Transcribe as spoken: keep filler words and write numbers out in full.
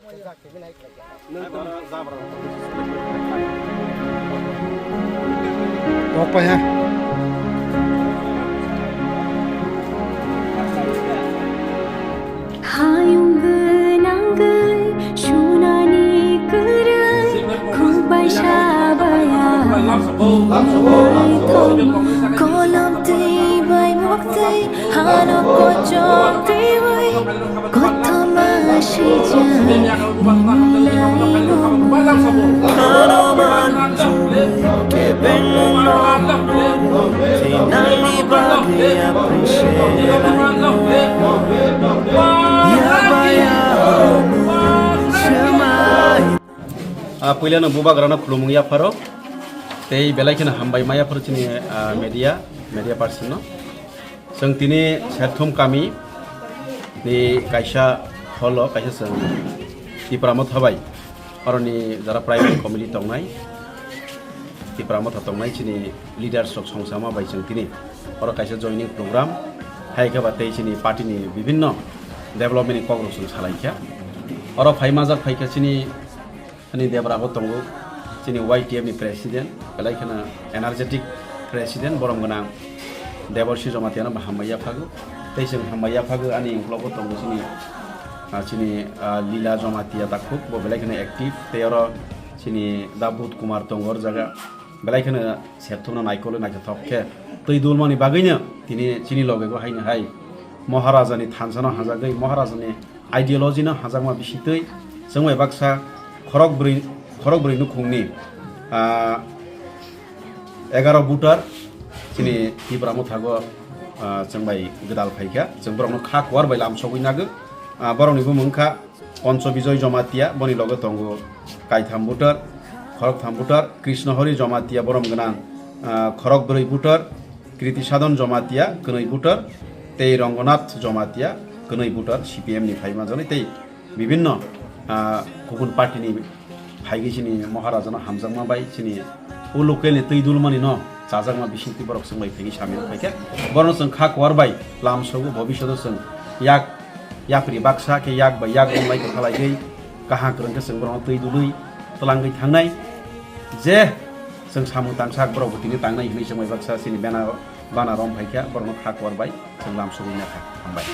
Kokpai ha. Hayung gwnangwi sunani kwrwi khukbai sabaya kolom twi bai muktwi hano kochok twiwi kothoma swijak nini laingo. Kebengno thinani bagwi appreciate. Ah, puilano bubagrano khulumung yapharo. Tei belai kheno hambai ma yapharo chini, ah, media, media person no. Chwng tini Serthum kami ni kaisa hall o kaisa chwng Tipra Motha bai oroni jara primary committee tongnai, Tipra Motha tongnai chini leaders rok songsama bai chwng tini oro kaisa joining program hai khe ba tei chini party ni bibhinno development ni kok rok chwng salai kha. Oro phai majak phai kha chini, ani Debra bo tongo, chini Y T F ni president, belai kheno energetic president, borom gwnang Deborsi Jamatia no bo hambai yaphago. Tei chwng hambai yaphago, ani uklogo tongo chini, ah, chini, ah, Lila Jamatia takhuk, bo belai kheno active, tei oro chini Dabut Kumar tongo oro jaga. Belai kheno Serthumno naikolwi naithothok khe twi dulmani bagwino tini chini loge bo haino hai Maharajani thansano hajagwi, Maharajani ideology no hajakma bisingtwi chwng bai baksa khorok bwrwi, khorok bwrwi nukhungni, ah, egaroh voter chini Tipra Mothago, ah, chwng bai gwdal phaikha, chwng borokno kha kuar bai lamsogwi nago. Ah, borokni bumung wngkha Poncho Bijoy Jamatia, boni loge tongo kaitham voter, khoroktham voter, Krishna Hori Jamatia borom gwnang, ah, khorok bwrwi voter, Kriti Sadon Jamatia kwnwi voter, tei Rangonath Jamatia kwnwi voter C P M ni phaima jani tei bibhinno, ah, kubun party ni phaigwi chini Maharajano hamjakma bai chini o local ni twi dulmani no chajakma bisingtwi borok chwng bai phaigwi samir phaikha. Borokno chwng kha kuar bai lamsogo bobishoto chwng yak yapri baksa khe yak bai yak romlai kwthalai gwi kaham kwrwng khe chwng borokno twi dului twlangwi thangnai. Je chwng samung tangsak borok bo tini tangnai hinwi chwng bai baksa chini bana, bana rom phaikha borokno kha kuar bai chwng lamsogwi nakha. Hambai.